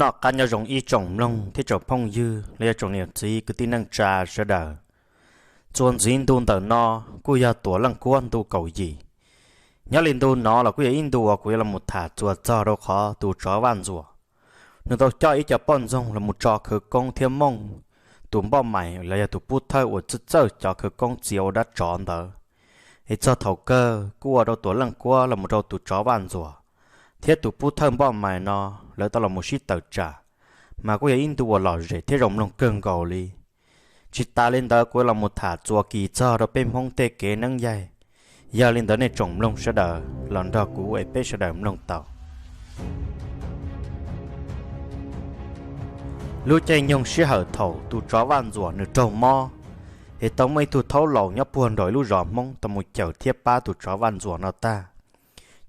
Noj qab nyob zoo ib tsoom mloog thiab tsoom phooj ywg los yog tsoom niam txiv kwv tij neej tsa sawv daws. Txuas ntxiv ntu ntawm no kuj yog Tuam Leej Kuab ntu kaum yim. Nyob li ntu no los kuj yog ib ntu uas kuv yuav los tham txuas txog rau qhov tus tsov Vaj Ntxuam, nws tau coj ib co poj ntxoog los mus tso khawv koob thiab mooj tus npauj mais los yog tus pub thawj uas txawj txawj cov khawv koob txia ua dab tsov ntawd. Es txog thaum kawg kuj ua rau Tuam Leej Kuab los mus rau tus tsov Vaj Ntxuam thiab tus pub thawj npauj mais no lawv tau los mus sib tawm tsam, mas kuj yog ib ntu uas lom zem thiab zoo mloog kawg nkaus li. Tsis tas li ntawd kuv los mus tham txuas kis txog rau peb Hmoob tej kev neeb yaig. Yog li ntawd nej tsoom mloog sawv daws los nrog kuv es peb sawv daws mloog tau. Lub caij nyoog sij hawm thaum tus tsov Vaj Ntxuam nws raug mob, es tau muaj ib tug thaub laus nyob puag nraum ib lub zos Hmoob tau mus cawm thiab pab tus tsov Vaj Ntxuam no tag,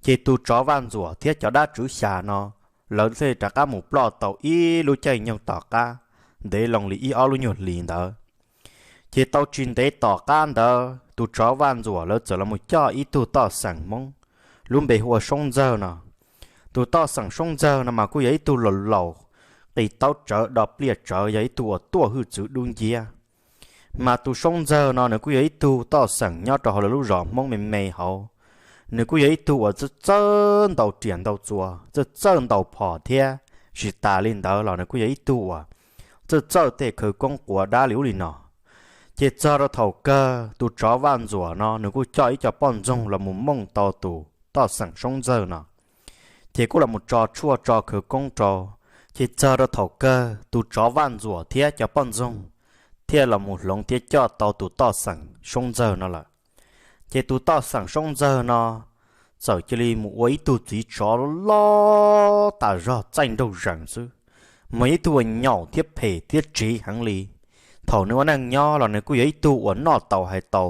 ces tus tsov Vaj Ntxuam thiab cov dab tswv xya no lawv thiaj rov qab mus ploj tau ib lub caij nyoog tom qab, ntev loo li ib ob lub nyuag hlis ntawd. Ces tau tsis ntev tom qab ntawd tus tsov Vaj Ntxuam lawv txawm los mus coj ib tug toj xeem Hmoob, lub npe hu ua Soob Ntxawg no. Tus toj xeem Soob Ntxawg no mas kuj yog ib tug laus laus, qis taub tsawv do pliaj tsawv, yog ib tug uas tuaj hwj txwv dub nciab. Mas tus Soob Ntxawg no nws kuj yog ib tug toj xeem nyob rau hauv lawv lub zos Hmoob me me hauv. Nws kuj yog ib tug uas txawj txawj ntaus riam ntaus txuas, txawj txawj ntaus phom thiab. Tsis tas li ntawd los nws kuj yog ib tug uas txawj txawj tej khawv koob quas dab li ub li no. Ces txog rau thaum kawg tus tsov Vaj Ntxuam no nws kuj coj ib co poj ntxoog los mus mooj tau tus toj xeem Soob Ntxawg no, ces kuj los mus tso tshuaj tso khawv koob rau. Ces txog rau thaum kawg tus tsov Vaj Ntxuam thiab cov poj ntxoog thiaj los mus hloov thiab coj tau tus toj xeem Soob Ntxawg no lawm. Ces tus toj xeem Soob Ntxawg no txawm cia li mus ua ib tug txiv tsov loj tas zog txaij nraug zees xwb, mas yog ib tug uas nyaum thiab phem thiab tsiv heev li. Thaum nws ua neej nyob los nws kuj yog ib tug uas noj tau hais tau,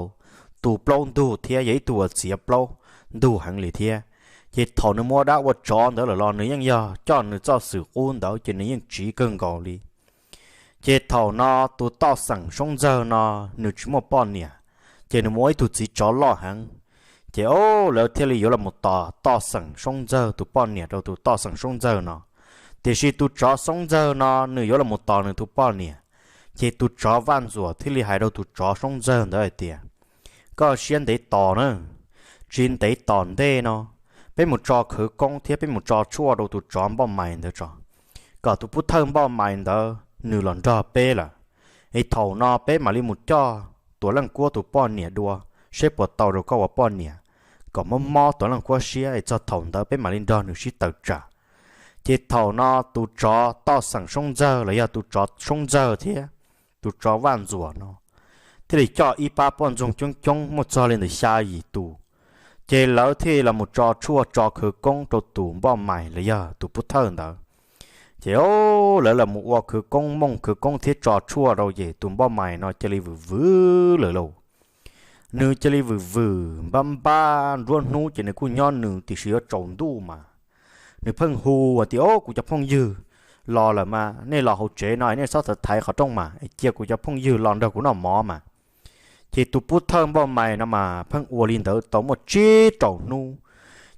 tu plaub ntug thiab yog ib tug uas txiav plaub ntug heev li thiab. Ces thaum nws mus ua dab ua tsov ntawd lawm los nws yeej yog coj nws txoj xwm qub ntawd ces nws yeej tsiv kawg nkaus li. Ces thaum no tus toj xeem Soob Ntxawg no nws tsis muaj poj niam, ces nws mus ua ib tug txiv tsov loj heev. Ces o, lawv thiaj li yuav los mus tos toj xeem Soob Ntxawg tus poj niam rau tus toj xeem Soob Ntxawg no. Tiam sis tus tsov Soob Ntxawg no nws yuav los mus tos nws tus poj niam, ces tus tsov Vaj Ntxuam thiaj li hais rau tus tsov Soob Ntxawg ntawd hais tias, koj siab ntev tos na, tsis ntev tom ntej no, peb mus tso khawv koob thiab peb mus tso tshuaj rau tus tsov npauj mais ntawd tso, kom tus pub thawj npauj mais ntawd nws los nrog peb lawm. Es thaum no peb mam li mus coj Tuam Leej Kuab tus poj niam dua, seb puas tau rau koj ua poj niam, kom mob mob Tuam Leej Kuab siab es txog thaum ntawd peb mam li nrog nws sib tawm tsam. Ces thaum no tus tsov toj xeem Soob Ntxawg los yog tus tsov Soob Ntxawg thiab tus tsov Vaj Ntxuam no thiaj li coj ib pab poj ntxoog coob coob muaj txog li ntawm xya yim tus, ces lawv thiaj los mus tso tshuaj tso khawv koob rau tus npauj mais los yog tus pub thawj ntawd. Ces o, lawv los mus ua khawv koob, mooj khawv koob thiab tso tshuaj rau ces tus npauj mais no cia li vwm vwm lawm lauj. Nws cia li vwm vwm npab npab nruab hnub ces nws kuj nyob nws tiam sis yuav tsaus ntuj mas nws pheej hu hais tias, o, kuv cov phooj ywg los lawm mas nej los hauv tsev no nej txhob thaiv thaiv qhov rooj mas es cia kuv cov phooj ywg los nrog kuv noj mov mas. Ces tus pub thawj npauj mais no mas pheej ua li ntawd tau muaj tsib rau hnub,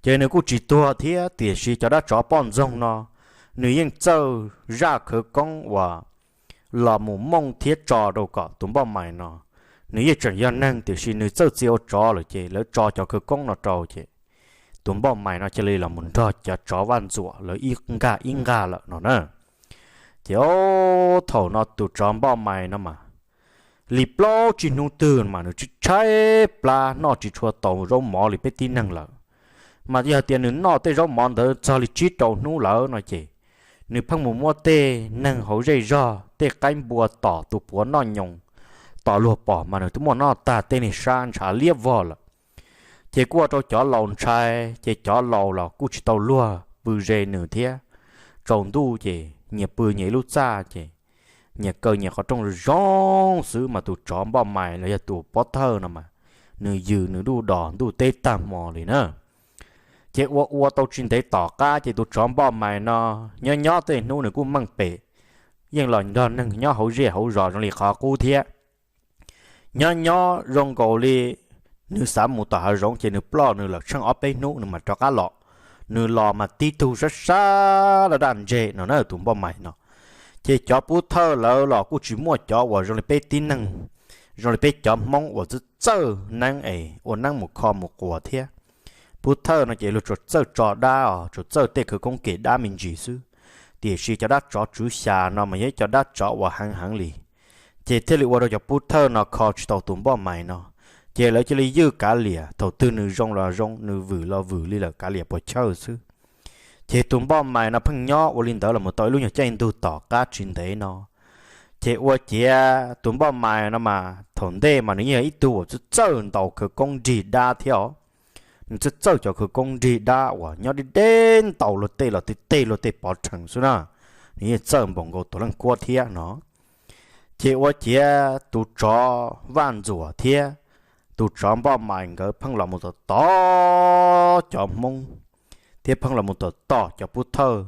ces nws kuj tsis tuag thiab, tiam sis cov dab tsov poj ntxoog no nws yeej txawj zaj khawv koob uas los mus mooj thiab tso rau kom tus npauj mais no, nws yeej tseem yog neeg tiam sis nws txawj txia ua tsov lawm ces lawv tso cov khawv koob no rau ces tus npauj mais no cia li los mus nrog cov tsov Vaj Ntxuam lawv ib nkag ib nkag lawm no na. Ces o, thaum no tus tsov npauj mais no mas li plaub tsib hnub twg mas nws tshaib plab noj tsis tshua tau zaub mov li peb tib neeg lawm. Mas yog tias nws noj tej zaub mov ntawd txog li tsib rau hnub lawm no ces nws pheej mus muab tej neeg hauv zej zog tej qaib npua tom tus puav noj nyoos, tom luag pom mas nws twb muab noj tag tej niag sab ntshav liab vog lawm. Ces kuj ua rau cov laus ntshai, ces cov laus los kuj tsis tau luag pw ze nws thiab. Tsaus ntuj ces nyias pw nyias ib lub txaj ces nyias kaw nyias qhov rooj zoo zoo xwb mas tus tsov npauj mais los yog tus pov thawj no mas nws yws nws duj dos ntuj teb tag hmo li na. Ces ua ua tau tsis ntev tom qab ces tus tsov npauj mais no nyob nyob tej hnub nws kuj meej pem, yeej los nrog neeg nyob hauv zej hauv zos zoo li qhov qub thiab. Nyob nyob zoo nkaus li nws xav mus tom hav zoov ces nws ploj nws lawm tsheej ob peb hnub nws mam rov qab los. nws los mas tib tug sab sab daj daj ntseg no na tus npauj mais no. Ces cov pub thawj lawv los kuj tsis muaj cov uas zoo li peb tib neeg, zoo li peb cov Hmoob uas txawj txawj neeb es ua neeb mus kho mus quas thiab. Pub thawj no ces luag tsuas txawj tso dab os, tsuas txawj tej khawv koob kem dab me ntsis xwb. Tiam sis cov dab tsov tswv xya no mas yog ib cov dab tsov uas heev heev li. Ces thiaj li ua rau cov pub thawj no kho tsis tau tus npauj mais no. Ces lawv cia li ywj kav liam, thaum twg nws zoo los zoo, nws vwm los vwm li lawm kav liam puas chawj xwb. Ces tus npauj mais no pheej nyob ua li ntawd los mus tau ib lub nyuag caij ntuj tom qab tsis ntev no. Ces ua ciav tus npauj mais no mas thaum ntej mas nws yeej yog ib tug uas txawj txawj ntaus khawv koob nrig dab thiab os. Nws txawj txawj cov khawv koob nrig dab uas nyob deb deb ntaus luag tej los tej tej luag tej pov rhees xwb na. Nws yeej txawj npaum nkaus Tuam Leej Kuab thiab no. Ces ua ciav tus tsov Vaj Ntxuam thiab tus tsov npauj mais nkawd pheej los mus tom tom cov Hmoob, thiab pheej los mus tom tom cov pub thawj,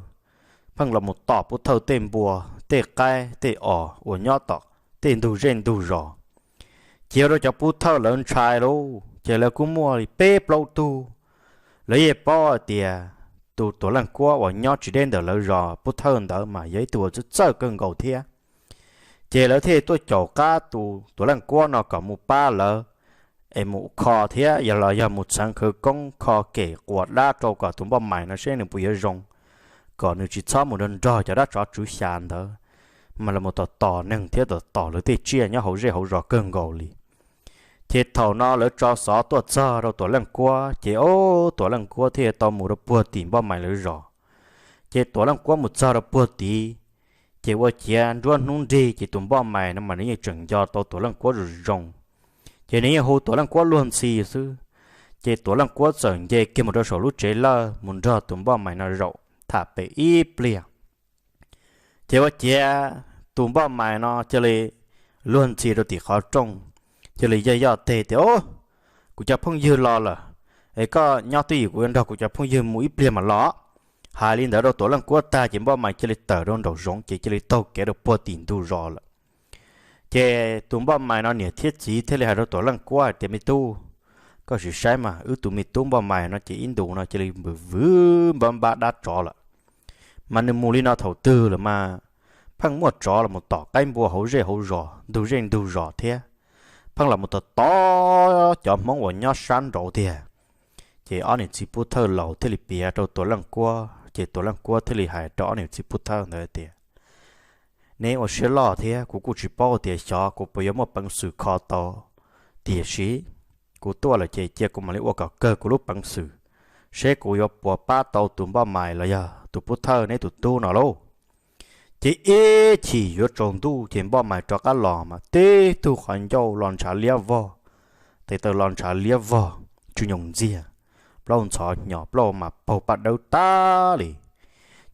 pheej los mus tom pub thawj tej npua, tej qaib tej os uas nyob tom tej ntug zej ntug zos. Ces ua rau cov pub thawj lawv ntshai lauj, ces lawv kuj muaj li peb plaub tug. Lawv yeej paub hais tias tus Tuam Leej Kuab uas nyob tsis deb ntawm lawv zos pub thawj ntawd mas yog ib tug uas txawj txawj kawg nkaus thiab. Ces lawv thiaj tuaj caum qab tus Tuam Leej Kuab no kom mus pab lawv es mus kho thiab yog los yog mus txheev khawv koob kho kem quas dab rau kom tus npauj mais no seb nws puas yuav zoo, kom nws tsis txhob mus nrog nrog cov dab tsov tswv xya ntawd, mas los mus tom tom neeg thiab tom tom lawv tej tsiaj nyob hauv zej hauv zos kawg nkaus li. Ces thaum no lawv tso xov tuaj txog rau Tuam Leej Kuab, ces ob Tuam Leej Kuab thiaj tau mus rau puag tim npauj mais lawv zos. Ces Tuam Leej Kuab mus txog rau puag tid, ces ua ciav nruab hnub nrig ces tus npauj mais no mas nws yeej tseem nco tau Tuam Leej Kuab zoo zoo. Ces nws yeej hu Tuam Leej Kuab luag ntxhi xwb. Ces Tuam Leej Kuab txawm nce kiag mus rau saum lub tsev lawj mus nrog tus npauj mais no zaum tham pem ib pliag. Ces ua ciav tus npauj mais no cia li luag ntxhi rau tim qhov rooj, cia li yog yoj teg tias, Kuv cov phooj ywg los lawm, es koj nyob twj ywm, kuv yuav nrog kuv cov phooj ywg mus ib pliag mam los. Hais li ntawd rau Tuam Leej Kuab tag ces npauj mais cia li tawm rau nraum zoov ces cia li taug kev rau puag tim ntug zos lawm. Ces tus npauj mais no niam thiab txiv thiaj li hais rau Tuam Leej Kuab hais tias, Me tub, koj sim saib mas, wb tus me tub npauj mais no ces ib ntus no cia li vwm vwm npab npab dab tsov lawm. Mas nws mus li no thaum twg lawm mas pheej muaj tsov los mus tom qaib npua hauv zej hauv zos, ntug zej ntug zos thiab, pheej los mus tom tom cov Hmoob uas nyob sab nraud tiag. Ces ob niam txiv pub thawj laus thiaj li piav rau Tuam Leej Kuab, ces Tuam Leej Kuab thiaj li hais rau ob niam txiv pub thawj ntawd tias, Neb ua siab loj thiab, kuv kuj tsis paub tias xyov kuv puas yuav muaj peev xwm kho tau, tiam sis kuv tuaj lawm ces cia kuv mam li ua kom kawg kuv lub peev xwm, seb kuv yuav puas pab tau tus npauj mais los yog tus pub thawj neb tus tub no lauj. Ces ib chim yuav tsaus ntuj ces npauj mais rov qab los mas tib tug qhov ncauj los ntshav liab vog, tes taw los ntshav liab vog, tsw nyoos ntxiag, plaub ntxhov hnyo, plaub mas paug paj dawb tag li.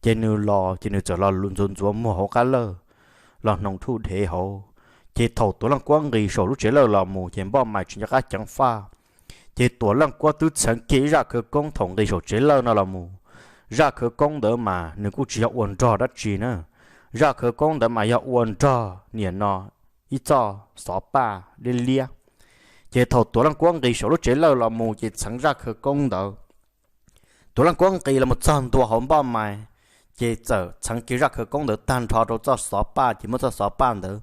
Ces nws los ces nws txawm los ntxuav ntxuav muag hauv qab lawj, los hnoos thuj dhev hauv. Ces thaum Tuam Leej Kuab nqis saum lub tsev lawj los mus ces npauj mais tsis nco qab ceev faj. Ces Tuam Leej Kuab twb txheev kiag ib zaj khawv koob thaum nqis saum tsev lawj no los mus. Zaj khawv koob ntawd mas nws kuj tsis yog ua nrog dab tsi na. Zaj khawv koob ntawd mas yog ua nrog niam no ib txoj xov paj liab liab. Ces thaum Tuam Leej Kuab nqis saum lub tsev lawj los mus ces txheev zaj khawv koob ntawd. Tuam Leej Kuab nqis los mus txog ntua hauv npauj mais, ces txawm txheev kiag zaj khawv koob ntawd tag nrho rau txoj xov paj ces muab txoj xov paj ntawd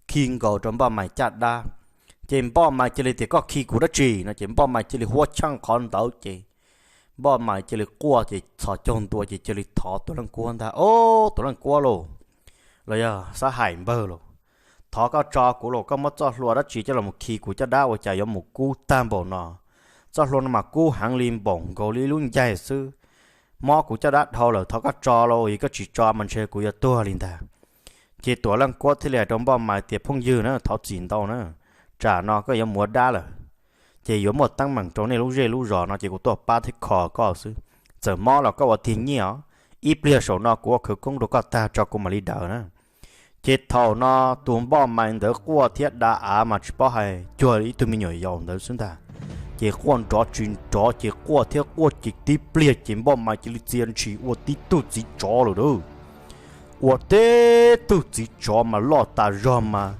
khi nkaus rau npauj mais caj dab. Ces npauj mais cia li tias, Koj khi kuv dab tsi? No ces npauj mais cia li huab cheej qhov ntawd ces npauj mais cia li quaj ces txhos caug ntua ces cia li thov Tuam Leej Kuab ntag, Ob, Tuam Leej Kuab lauj, los yog Xab Hais npawg lauj, thov koj tso kuv lauj, koj muab txoj hlua dab tsi coj los khi kuv caj dab ua cas yuav mus kub tag npaum no. Txoj hlua no mas kub heev li npaum nkaus li ib lub ncaig xwb. Mob kuv caj dab dhau lawm, thov koj tso lauj, yog koj tsis tso mas ntshe kuv yuav tuag li ntag. Ces Tuam Leej Kuab thiaj li hais rau npauj mais tias, Phooj ywg na, thov txim ntau na, tsam no koj yuav mus ua dab lawm, ces yuav muaj teeb meem rau nej lub zej lub zos no ces kuv tuaj pab thiab kho koj xwb. Txawm mob los koj ua tiag nyiaj os, ib pliag saum no kuv ua khawv koob rau koj tag tso kuv mam li daws na. Ces thaum no tus npauj mais ntawd quaj thiab da av mas tsis paub hais cuag ib tug me nyuam yaus ntawd xwb ntag. Ces quaj nrov tsis nrov ces quaj thiab quaj ces tib pliag ces npauj mais cia li txia ntshis ua tib tug txiv tsov lawm lauj. Ua tib tug txiv tsov mas loj tas zog mas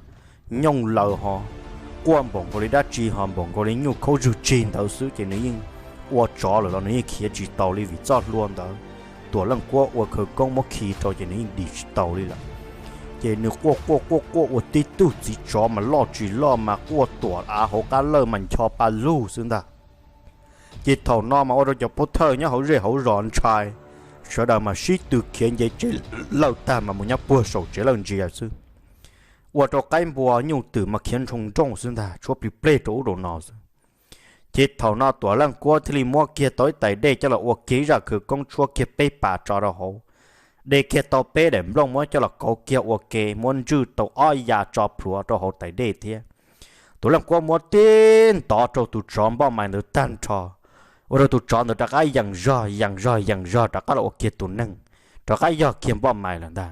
nyooj laws ho, quaj npaum nkaus li dab tsi ho npaum nkaus li nyuj khaub zwg tsig ntawd xwb ces nws yeej ua tsov lawm los nws yeej khiav tsis tau li vim txoj hlua ntawd Tuam Leej Kuab ua khawv koob muab khi rau ces nws yeej dim tsis tau li lawm. Ces nws quaj quaj quaj quaj ua tib tug txiv tsov mas loj tsis loj mas quaj tuam av hauv qab lawj mas ncho pa lug xwb ntag. Ces thaum no mas ua rau cov pov thawj nyob hauv zej hauv zos ntshai, sawv daws mas sib tw khiav nce tsev lawj tag mas mus nyob puag saum tsev lawj ntsia xwb. Ua rau qaib npua nyuj twm mas khiav ntshoo nrooj xwb ntag, tshuav plig plej rau ub rau no xwb. Ces thaum no Tuam Leej Kuab thiaj li muab kiag tau ib tais dej coj los ua kiag ib zaj khawv koob, tshuab kiag peb pas tso rau hauv, de kiag tau peb daim nplooj muab coj los kauv kiag ua ke, muab ntswj tau ob ya tso plhuav rau hauv tais dej thiab. Tuam Leej Kuab muab tib ntov rau tus tsov npoj mais ntawd tag nrho, ua rau tus tsov ntawd rov qab yees zog yees zog yees zog rov qab los ua kiag tus neeg, rov qab yog kiag npoj mais lawm ntag.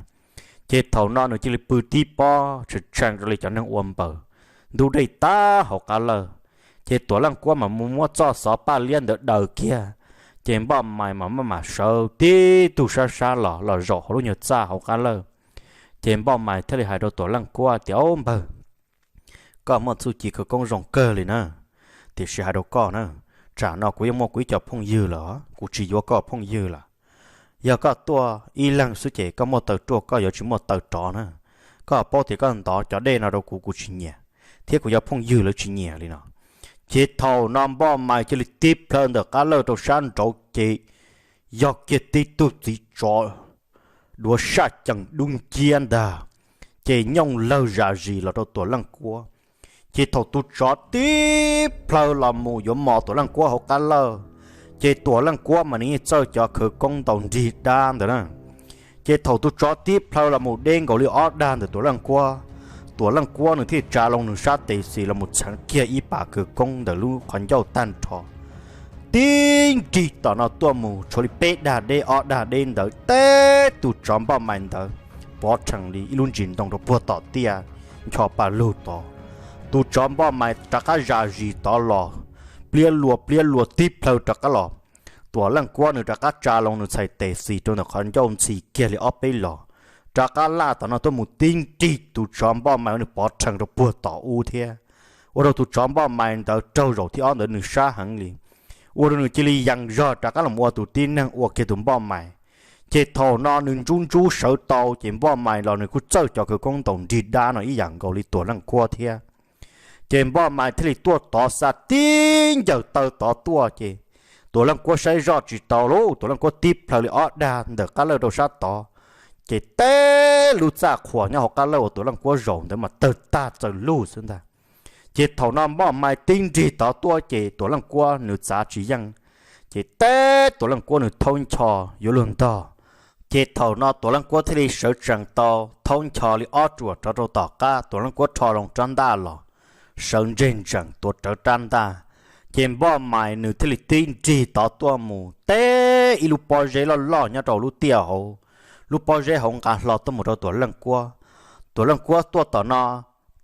Ces thaum no nws cia li pw tib pob tshee tshee rau li cov neeg ua npaws, ntub dej tag hauv qab lawj. Ces Tuam Leej Kuab mas mus muab txoj xov paj liab ntawd daws kiag, ces npoj mais mas maj mam sawv tib tug sab sab los los zaum hauv lub nyuag txaj hauv qab lawj. Ces npoj mais thiaj li hais rau Tuam Leej Kuab tias, Au npawg, koj muaj txuj ci khawv koob zoo kawg li na, tiam sis hais rau koj na, tsam no kuv yeej muaj kuv ib co phooj ywg lawm, kuv tsis yuav koj phooj ywg lawm. Yog koj tuaj ib leeg xwb ces koj muaj taw ruaj koj yuav tsis muaj taw rov na. Koj paub tias koj ntov cov dej no rau kuv, kuv tsis nyiam, thiab kuv cov phooj ywg lawv tsis nyiam li no. Ces thaum no npoj mais cia li tib plhaw ntawm qab lawj rau sab nraud ces yog kiag tib tug txiv tsov duav saj cees dub nciab ntag, ces nyooj lawg zam zis los rau Tuam Leej Kuab. Ces thaum tus tsov tib plhaw los mus yuav mos Tuam Leej Kuab hauv qab lawj, ces Tuam Leej Kuab mas nws yeej txawj cov khawv koob ntaus nrig dab ntawd na. Ces thaum tus tsov tib plhaw los mus deb nkaus li ob dag ntawm Tuam Leej Kuab, Tuam Leej Kuab nws thiaj tsa loo nws sab tes xis los mus txheev kiag ib pas khawv koob ntawm lub qhov ncauj tag nrho, tib nrig tom no tuaj mus tshuav li peb dag deb ob dag deb ntawd teb tus tsov npoj mais ntawd pov rhees li ib lub ntsis ntoo rau puag tom tiaj ncho pa lug tod. Tus tsov npoj mais rov qab zam zis tod los, pliab luas pliab luas tib plhaw rov qab los. Tuam Leej Kuab nws rov qab tsa loo nws txhais tes xis rau ntawm qhov ncauj ntxhi kiag li ob peb los, rov qab laj tom no tuaj mus tib nrig tus tsov npoj mais uas nws pov rhees rau puag tom ub thiab. Ua rau tus tsov npoj mais ntawd raug zaum thib ob ntawd nws sab heev li, ua rau nws cia li yees zog rov qab los ua tus tib neeg ua kiag tus npoj mais. Ces thaum no nws ntsub ntsub sawv tau ces npoj mais los nws kuj txawj cov khawv koob ntaus nrig dab no ib yam nkaus li Tuam Leej Kuab thiab. Ces npoj mais thiaj li tuaj tod xa tib ncaws taw tod tuaj ces Tuam Leej Kuab saib zoj tsis tau lauj, Tuam Leej Kuab tib plhaw li ob dag ntawm qab lawj rau sab tod, ces teb lub txaj qhuas nyob hauv qab lawj uas Tuam Leej Kuab zaum ntawd mas tawg tag txaws lug xwb ntag. Ces thaum no npoj mais tib nrig tod tuaj ces Tuam Leej Kuab nws txav tsis yeej, ces teb Tuam Leej Kuab nws thaub ncho yuav luag ntog. Ces thaum no Tuam Leej Kuab thiaj li sawv tsees tau thaub ncho li ob ruam rov rau tom qab, Tuam Leej Kuab rho loo rab ntaj los, sawv ntseg ntsees tuav rawv rab ntaj. Ces npoj mais nws thiaj li tib nrig tod tuaj mus teb ib lub pob zeb loj loj nyob rau lub tiaj hauv, lub pob zeb hauv nqa hlo tuaj mus rau Tuam Leej Kuab. Tuam Leej Kuab tuaj tom no,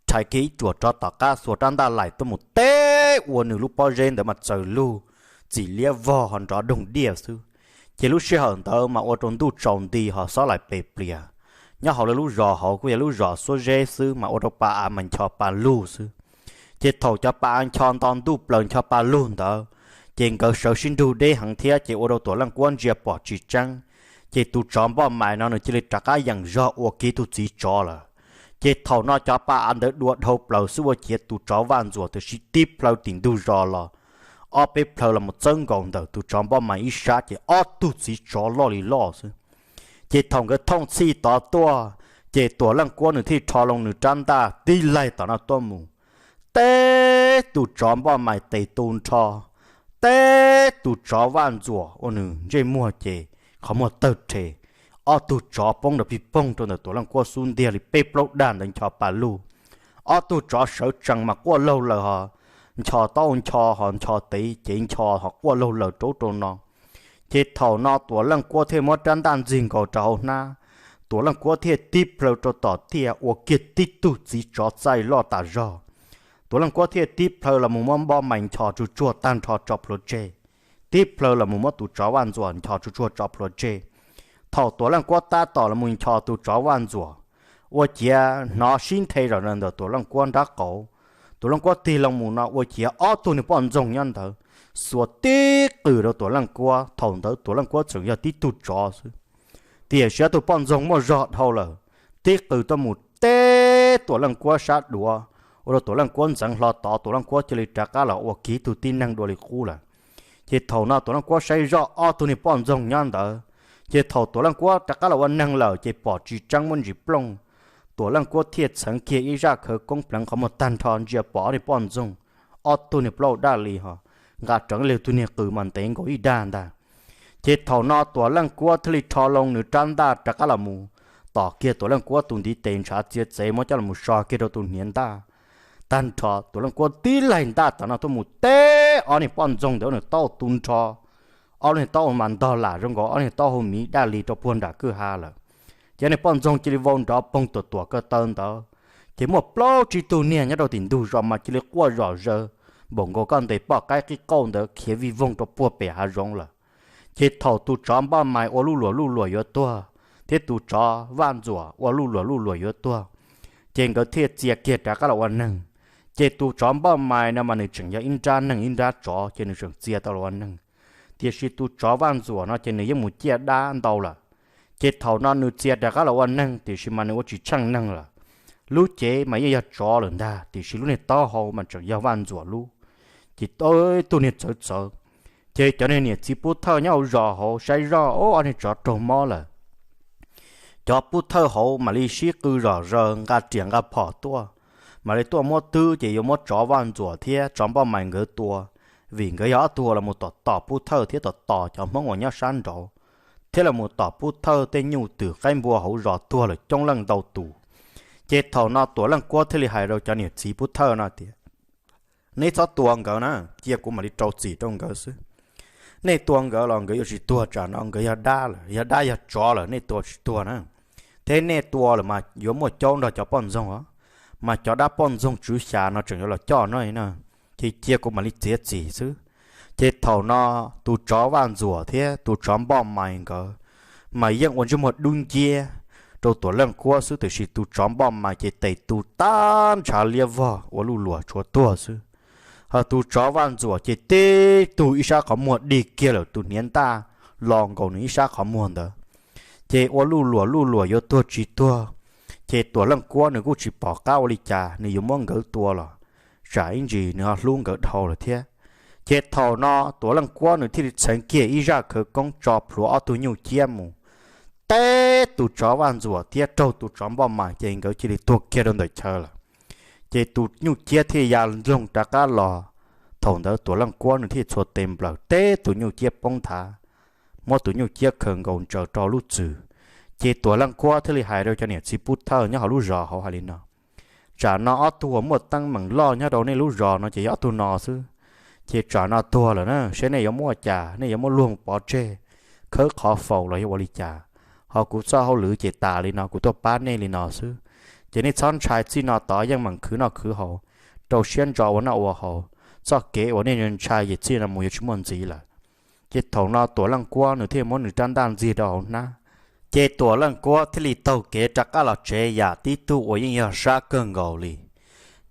rhais kiag ib ruam rov tom qab xuas rab ntaj laim tuaj mus teb ua nws lub pob zeb ntawd mas txaws lug, txim liab vog ho nrov doog diaj xwb. Ces lub sij hawm ntawd mas ua rau ntuj tsaus nti ho xob laim pes pliag. Nyob hauv lawv lub zos hauv kuj yog lub zos xuab zeb xwb mas ua rau pa av mas ncho pa lug xwb. Ces thaum cov pa av ncho nto ntuj plaws ncho pa lug ntawd, ces nkawd sawv sib nrug deb heev thiab ces ua rau Tuam Leej Kuab ntsia pom tsis tseeb. Ces tus tsov npoj mais no nws cia li rov qab yeem zog ua kiag tug txiv tsov lawm. Ces thaum no cov pa av ntawd dua dhau plaws xwb ua ciav tus tsov vaj ntxuam tam sim tib plhaw tim ntug zos los, ob peb plhaw los mus txawb nkaus ntawm tus tsov npoj mais ib sab ces ob tug txiv tsov loj li loj xwb. Ces thaum nkawd thooj txhij tod tuaj, ces Tuam Leej Kuab nws thiaj rho loo nws rab ntaj tib laig tom no tuaj mus teb tus tsov npoj mais tes tu nrho, teb tus tsov vaj ntxuam ua nws ntsej muag ces qhov muag tawg rhe. Ob tug tsov poob nrov pig poog rau ntawm Tuam Leej Kuab xub ntiag li peb plaub dag ntawd ncho pa lug. Ob tug tsov sawv tsees mas quaj laug laws ho ncho taub ncho ho ncho tev cev ncho ho quaj laug laws rau ub rau no. Ces thaum no Tuam Leej Kuab thiaj muab rab ntaj ntxig nkaus rau hauv hnab, Tuam Leej Kuab thiaj tib plhaw rau tom tiaj ua kiag tib tug txiv tsov txaij loj tas zog. Tuam Leej Kuab thiaj tib plhaw los mus muab npoj mais ncho tsuag tsuag tag nrho tso plhuav tseg, tib plhaw los mus muab tus tsov vaj ntxuam ncho tsuag tsuag tso plhuav tseg. Thaum Tuam Leej Kuab tab tom los mus ncho tus tsov vaj ntxuam, ua ciav hnov sib nthe zom zaws ntawm Tuam Leej Kuab nrab qaum. Tuam Leej Kuab tig loo mus no ua ciav ob tug niag poj ntxoog nyob ntawd xuas tib qws rau Tuam Leej Kuab. Thaum ntawd Tuam Leej Kuab tseem yog tib tug tsov xwb, tiam sis ob tug poj ntxoog muaj zog dhau lawm, tib qws tuaj mus teb Tuam Leej Kuab sab duav, ua rau Tuam Leej Kuab ntxeev hlo tod, Tuam Leej Kuab cia li rov qab los ua kiag tug tib neeg dua li qub lawm. Ces thaum no Tuam Leej Kuab saib zoj ob tug niag poj ntxoog nyob ntawd, ces thaum Tuam Leej Kuab rov qab los ua neeg lawm ces pom tsis tseeb muaj ntsis plooj. Tuam Leej Kuab thiaj txheev kiag ib zaj khawv koob pleev qhov muag tag nrho ntsia pom ob niag poj ntxoog, ob tug niag plaub daj li ho nqa rheev li tug niag qws mas ntev nkaus ib dag ntag. Ces thaum no Tuam Leej Kuab thiaj li rho loo nws rab ntaj rov qab los mus tom kiag Tuam Leej Kuab tus ntiv tes ntshav txiav txev muab coj los so kiag rau tus hniav ntaj. Tag nrho Tuam Leej Kuab tib laig ntaj tom no tuaj mus teb ob niag poj ntxoog ntawd, ob niag taub hau tu nrho, ob niag taub hau mas ntog lam zoo nkaus ob niag taub hau miv daj li rau puag nram kwj ha lawm. Ces ob niag poj ntxoog cia li vau nrov poog tuam tuam ko taw ntawd. Ces muaj plaub tsib tug niag nyob rau tim ntug zos mas cia li quaj zom zaws npaum nkaus koj ntes poj qaib qib qauj ntawd khiav vij voog rau puag pem hav zoov lawm. Ces thaum tus tsov Npauj Mais ua luj luam luj luam yuav tuag, thiab tus tsov Vaj Ntxuam ua luj luam luj luam yuav tuag, ces nkawd thiaj txia kiag rov qab los ua neeg. Ces tus tsov Npauj Mais no mas nws tseem yog ib nrab neeg ib nrab tsov, ces nws tseem txia tau los ua neeg. Tiam sis tus tsov Vaj Ntxuam no ces nws yeej mus ciaj dab ntau lawm. Ces thaum no nws txia rov qab los ua neeg, tiam sis mas nws ua tsis tsheej neeg lawm. Lub cev mas yeej yog tsov lawm ntag, tiam sis lub niag taub hau mas tseem yog Vaj Ntxuam lub. Ces ib tug niag txawv txawv. Ces cov niag niam txiv pub thawj nyob hauv zos hauv saib zoj, ob niag tsov raug mob lawm. Cov pub thawj hauv mam li sib qw zom zaws nqa riam nqa phom tuaj, mam li tuaj muab twb ces yuav muab tsov Vaj Ntxuam thiab tsov Npauj Mais nkawd tua, vim nkawd yog ob tug uas los tom tom pub thawj thiab tom tom cov Hmoob uas nyob sab nraud, thiab los tom pub thawj tej nyuj twm qaib npua hauv zos tuag lawm coob leej ntau tus. Ces thaum no Tuam Leej Kuab thiaj li hais rau cov niam txiv pub thawj no tias, neb txhob tua nkawd na, cia kuv mam li rau txim rau nkawd xwb. Nej tua nkawd los nkawd yuav tsis tuag, tsam no nkawd yog dab lawm, yog dab yog tsov lawm, nej tua tsis tuag na. Thiab nej tua lawm mas yuav muaj caub nrog cov poj ntxoog os, mas cov dab poj ntxoog tswv xya no tseem yuav los coj no no, ces cia kuv mam li txiav txim xwb. Ces thaum no tus tsov Vaj Ntxuam thiab tus tsov Npauj Mais nkawd mas yeej ua ntsej muag dub nciab rau Tuam Leej Kuab xwb, tiam sis tus tsov Npauj Mais ces tes tu tag ntshav liab vog ua luj luam tshuav tuag xwb. Ho tus tsov Vaj Ntxuam ces tib tug ib sab qhov muag dig kiag lawm tus hniav ntaj los nkaus nws ib sab qhov muag ntawd, ces ua luj luam luj luam yuav tuag tsis tuag. Ces Tuam Leej Kuab nws kuj tsis pom qab ua li cas, nws yuav muab nkawd tua los tsam ib ntsis nws ho hlub nkawd dhau lawm thiab. Ces thaum no Tuam Leej Kuab nws thiaj li txheev kiag ib zaj khawv koob tso plhuav ob tug nyuj ciab mus teb tus tsov Vaj Ntxuam thiab raug tus tsov Npauj Mais, ces nkawd cia li tuag kiag rau ntawm chaw lawm. Ces tus nyuj ciab thiaj ya nloog rov qab los. Thaum ntawd Tuam Leej Kuab nws thiaj txhua tes nplawm teb tus nyuj ciab poob nthav, muab tus nyuj ciab khaws nkaus ntsaws rau lub txwm. Ces Tuam Leej Kuab thiaj li hais rau cov niam txiv pub thawj nyob hauv lub zos hauv hais li no, tsam no ob tug uas muaj teeb meem loj nyob rau nej lub zos no ces yog ob tug no xwb. Ces tsam no tuag lawm na, seb nej yuav muab ua cas, nej yuav muab luag pov tseg, khawb qhov faus los yog ua li cas? Ho kuv txoj hauj lwm ces tas li no, kuv tuaj pab nej li no xwb. Ces nej txhob ntshai, txij no tod yeej meem khwv noj khwv haus, rau siab ntso ua noj ua haus. Txoj kev uas nej ntshai ces txij no mus yuav tsis muaj ntxiv lawm. Ces thaum no Tuam Leej Kuab nws thiaj muab nws rab ntaj ntxig rau hauv hnab. Ces Tuam Leej Kuab thiaj li taug kev rov qab los tsev yam tib tug uas yeej yog sab kawg nkaus li.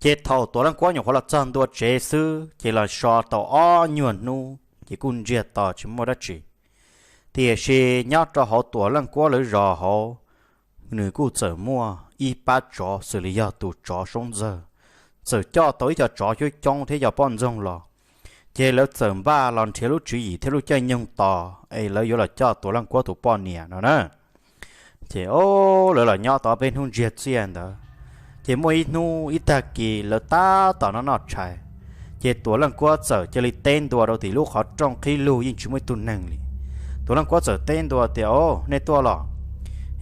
Ces thaum Tuam Leej Kuab nyuam qhuav los txog ntua tsev xwb ces los so tau ob nyuag hnub ces kuj ntsiag to tsis muaj dab tsi. Tiam sis nyob rau hauv Tuam Leej Kuab lawv zos hauv, nws kuj txawm muaj ib pab tsov xws li yog tus tsov Soob Ntxawg, txawm coj tau ib co tsov coob coob thiab cov poj ntxoog los. Ces lawv txawm npaj los nrhiav lub tswv yim thiab lub caij nyoog tos es lawv yuav los coj Tuam Leej Kuab tus poj niam no na. Ces o, lawv los nyob tau peb hnub ntsiag txiaj ntawd, ces muaj ib hnub ib tag kis lawv tab tom noj noj tshais, ces Tuam Leej Kuab txawm cia li teb ntua rau tim lub qhov rooj qhib lug yeej tsis muaj ib tug neeg li. Tuam Leej Kuab txawm teb ntua tias, o, nej tuaj los?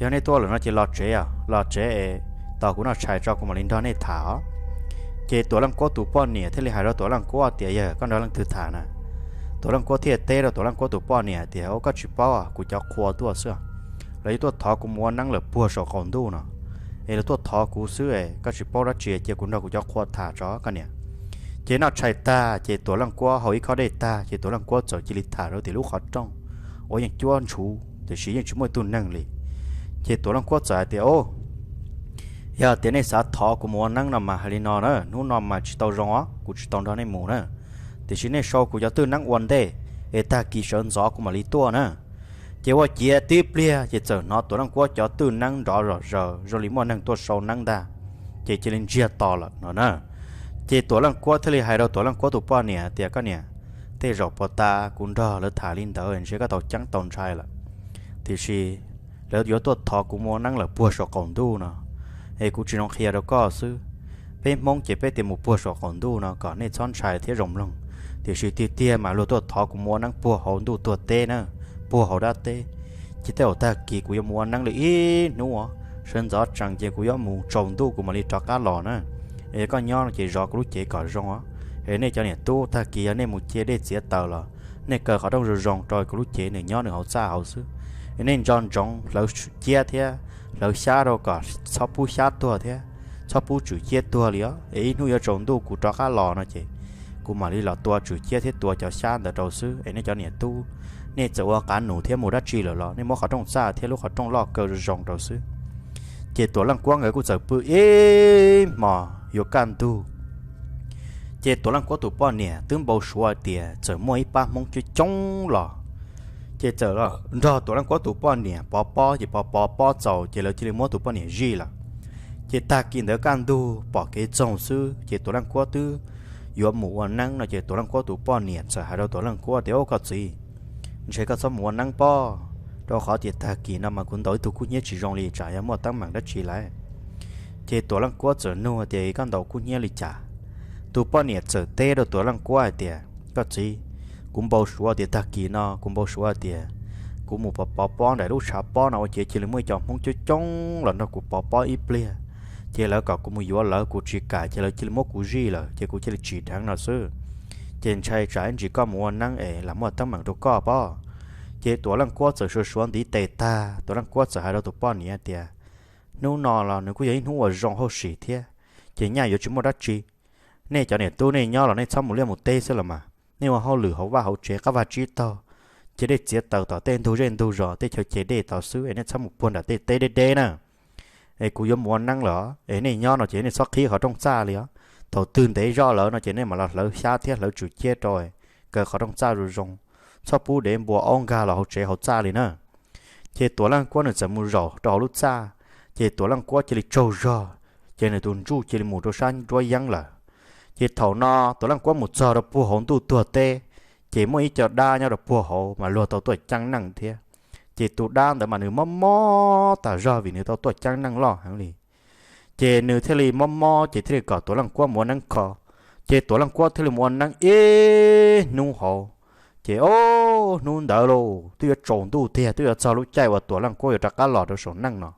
Yog nej tuaj lawm no ces los tsev, los tsev es tos kuv noj tshais tso kuv mam li nrog nej tham os. Ces Tuam Leej Kuab tus poj niam thiaj li hais rau Tuam Leej Kuab tias, yog koj nrog leej twg tham na? Tuam Leej Kuab thiaj teb rau Tuam Leej Kuab tus poj niam tias, o, koj tsis paub, kuv cov qhua tuaj xwb. Lawv yuav tuaj thov kuv mus ua neeb lawm puag saum qaum ntuj no, es lawv tuaj thov kuv xwb es koj tsis paub dab tsi, cia kuv nrog kuv cov qhua tham tso koj niam. Ces noj tshais tag ces Tuam Leej Kuab haus ib khob dej tag ces Tuam Leej Kuab txawm cia li tham rau tim lub qhov rooj uas yeej cuab ntshuv tiam sis yeej tsis muaj ib tug neeg li. Ces Tuam Leej Kuab txawm hais tias, o, yog tias nej xav thov kuv mus ua neeb no mas hais li no na, hnub no mas tsis tau zoo os, kuv tsis tau nrog nej mus na. tiam sis nej sau kuv cov twj neeb ua ntej, es tag kis sawv ntxov kuv mam li tuaj na. Ces ua ciav tib pliag ces txawm hnov Tuam Leej Kuab cov twj neeb nrov zom zaws zoo li muaj neeg tuaj sau neeb ntag, ces cia li ntsiag to lawm no na. Ces Tuam Leej Kuab thiaj li hais rau Tuam Leej Kuab tus poj niam tias, Koj niam, tej zaum puag ta kuv nrog lawv tham li ntawd ntshe koj tau ceeb tau ntshai lawm, tiam sis lawv yuav tuaj thov kuv mus ua neeb lawm puag saum qaum ntuj no, es kuv tsis zoo qhia rau koj xwb. Peb Hmoob ces peb tias mus puag saum qaum ntuj no kom nej txhob ntshai thiab zoo mloog, tiam sis tiag tiag mas luag tuaj thov kuv mus ua neeb puag hauv ntuj tuag teb na, puag hauv dab teb. Ces tej zaum tag kis kuv yuav mus ua neeb li ib hnub, sawv ntxov tsees ces kuv yuav mus tsaus ntuj kuv mam li rov qab los na. Es yog koj nyob no ces zov kuv lub cev kom zoo, es nej cov niam tub tag kis yog nej mus ce dej txiav taws los nej kaw qhov rooj zoo zoo rau kuv lub cev nws nyob nws hauv txaj hauv xwb. Es nej nco ntsoov hlawv tswm ciab thiab hlawv xyab rau kom txhob pub xyab tuag thiab txhob pub tswm ciab tuag li os. Es ib hnub yuav tsaus ntuj kuv rov qab los no ces kuv mam li los tua tswm ciab thiab tua cov xyab ntawd rau xwb. Es nej cov niam tub, nej txawm ua qav num thiab mus dab tsi lawm los nej muab qhov rooj txaj thiab lub qhov rooj loj kaw zoo zoo rau xwb. Ces Tuam Leej Kuab nkawd kuj txawm pw ib hmos yuav kaj ntug. Ces Tuam Leej Kuab tus poj niam twb npau suav hais tias txawm muaj ib pab Hmoob coob coob los, ces txawm nrog Tuam Leej Kuab tus poj niam pov pob, ces pov pov pob txaus ces lawv cia li muab tus poj niam zij lawm. Ces tag kis ntawd kaj ntug pom kev txoog xwb ces Tuam Leej Kuab twb yuav mus ua neeb no ces Tuam Leej Kuab tus poj niam txawm hais rau Tuam Leej Kuab tias, Au koj txiv, ntshe koj txhob mus ua neeb pob, rau qhov tias tag kis no mas kuv ntaus ib tug kub hnyiab tsis zoo li, tsam yog muaj teeb meem dab tsi lawm. Ces Tuam Leej Kuab txawm nug tias, Koj ntaus kub hnyiab li cas? Tus poj niam txawm teb rau Tuam Leej Kuab hais tias, Koj txiv, kuv npau suav tias tag kis no kuv npau suav tias kuv mus pov pov pob nraim lub tshav pob no ua ciav cia li muaj ib co Hmoob coob coob los nrog kuv pov pob ib pliag, ces lawv kom kuv mus yuav lawv kuv tsis kam ces lawv cia li muab kuv zij lawm ces kuv cia li tsim dheev no xwb. Ces ntshai tsam ib ntsis koj mus ua neeb es lam muaj teeb meem rau koj pob. Ces Tuam Leej Kuab txawm suav suav ntiv tes tag, Tuam Leej Kuab txawm hais rau tus poj niam tias, Hnub no los nws kuj yog ib hnub uas zoo hauj sim thiab, ces nyaj yuav tsis muaj dab tsi. Nej cov niam tub nej nyob los nej txhob mus liaj mus teb xwb los mas, nej ua hauj lwm hauv vaj hauv tsev qab vaj tsib taug, cia dej txiav taws tom tej ntug zej ntug zos tej chaw ce dej tod xwb es nej txhob mus puag nram tej teb deb deb na. Es kuv yuav mus ua neeb lawm es nej nyob no ces nej txhob qhib qhov rooj txaj li os. Thaum twg ntev zoj lawm no ces nej mam los hlawv xyab thiab hlawv tswm ciab rau, kaw qhov rooj txaj zoo zoo, txhob pub dev npua aub nkag los hauv tsev hauv txaj li na. Ces Tuam Leej Kuab nws txawm mus zaum rau hauv lub txaj, ces Tuam Leej Kuab cia li tsaug zog, ces nws tus ntsuj cia li mus rau sab nruab yeeb lawm. Ces thaum no Tuam Leej Kuab mus txog rau puag hauv ntuj tuag teb, ces muaj ib co dab nyob rau puag hauv mas luag tau tuaj ceeb neej thiab. Ces tus dab ntawd mas nws mob mob tas zog vim nws tau tuaj ceeb neej loj heev li. Ces nws thiaj li mob mob ces thiaj li kom Tuam Leej Kuab mus ua neeb kho. Ces Tuam Leej Kuab thiaj li mus ua neeb ib hnub hauv. Ces o, hnub ntawd lauj twb yuav tsaus ntuj tiag, twb yuav txog lub caij uas Tuam Leej Kuab yuav rov qab los rau saum neej no.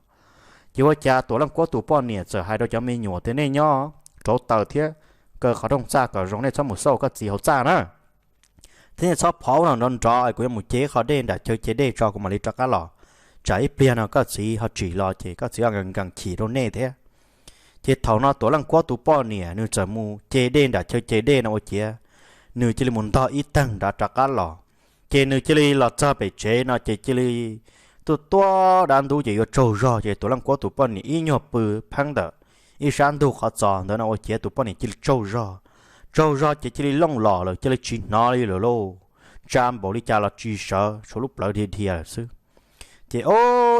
Ces ua cas Tuam Leej Kuab tus poj niam txawm hais rau cov me nyuam tias, Nej nyob rauv taws thiab kaw qhov rooj txaj kom zoo, nej txhob mus xauj koj txiv hauv txaj na, thiab nej txhob phov ub no nrov nrov, kuv yuav mus ce qho dej nram chaw ce dej tso kuv mam li rov qab los, tsam ib pliag no koj txiv ho tsim los ces koj txiv ho nkees nkees chim rau nej thiab. Ces thaum no Tuam Leej Kuab tus poj niam nws txawm mus ce dej nram chaw ce dej no ua ciav, nws cia li mus ntog ib teeg nrad rov qab los. Ces nws cia li los txog pem tsev no ces cia li tuaj tuaj dab ntub ces yuav tsaug zog, ces Tuam Leej Kuab tus poj niam ib nyuag pw pheeb ntawm ib sab ntug qhov txos ntawd no ua ciav tus poj niam cia li tsaug zog. Tsaug zog ces cia li looj los lawm, cia li tsis hnov li lawm lauj. Tsa npaum li cas los tsis sawv, tshuav lub plawv dhia dhia lawm xwb. Ces o,